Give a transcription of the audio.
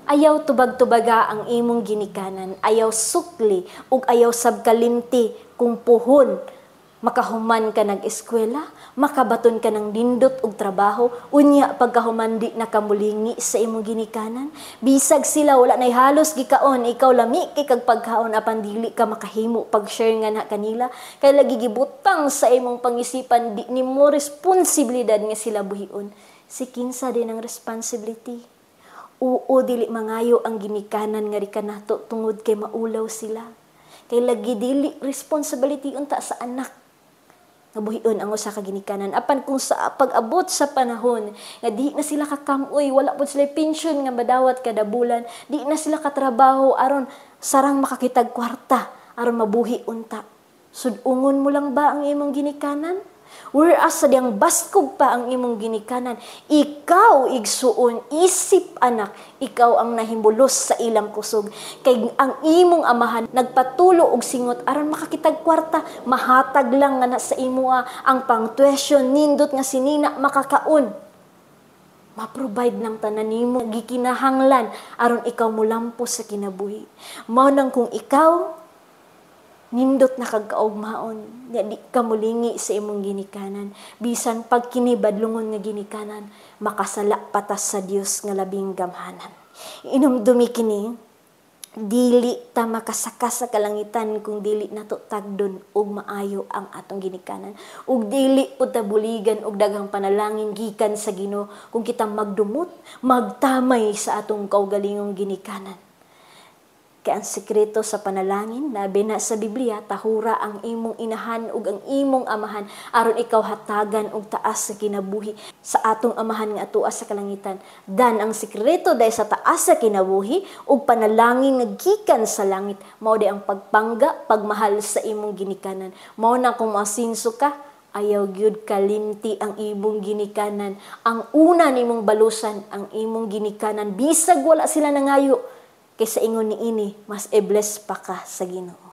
Ayaw tubag-tubaga ang imong ginikanan, ayaw sukli ug ayaw sab kalimti kung puhon makahuman ka nag-eskwela, makabaton ka ng nindot og trabaho, unya pagkahuman di na ka mulingi sa imong ginikanan. Bisag sila wala nay halos gikaon, ikaw lami kay kag pagkaon apan dili ka makahimo pag-share nga na kanila kay lagi gibutang sa imong pangisipan di nimo responsibilidad nga sila buhion. Si kinsa din ang responsibility? Oo, dili mangayo ang ginikanan nga di kanato tungod kay maulaw sila. Kay lagi dili responsibility unta sa anak nga buhion ang usa ka ginikanan. Apan kung sa pag-abot sa panahon nga di na sila kakamoy, wala pud sila pensyon nga madawat kada bulan, di na sila katrabaho aron sarang makakitag kwarta aron mabuhi unta. Sud-ungon mo lang ba ang imong ginikanan? Whereas sa diyang baskog pa ang imong ginikanan, ikaw, igsuon, isip anak, ikaw ang nahimbulos sa ilang kusog. Kay ang imong amahan nagpatulo og singot aron makakitag kwarta, mahatag lang nga na sa imoa ang pang-tuition, nindot nga sinina makakaon. Ma-provide lang tanan nimo gikinahanglan aron ikaw mulampos sa kinabuhi. Mao nang kung ikaw nindot na kag kaugmaon, nya di ka mulingi sa imong ginikanan, bisan pag kini badlungon nga ginikanan, makasala patas sa Dios nga labing gamhanan. Inumdumi kini, dili ta makasaka sa kalangitan kung dili nato tagdon og maayo ang atong ginikanan, ug dili pud ta buligan og daghang panalangin gikan sa Ginoo kung kita magdumot, magtamay sa atong kaugalingong ginikanan. Kay ang sekreto sa panalangin, labi na sa Biblia, tahura ang imong inahan ug ang imong amahan aron ikaw hatagan og taas sa kinabuhi sa atong Amahan nga atoa sa kalangitan. Dan ang sekreto dahil sa taas sa kinabuhi ug panalangin nga gikan sa langit, mao di ang pagpangga, pagmahal sa imong ginikanan. Mao na kung moasinso ka, ayaw gyud kalimti ang imong ginikanan. Ang una nimong balusan ang imong ginikanan bisag wala sila nangayo, kaysa ingon ni ini, mas i-bless pa ka sa Ginoo.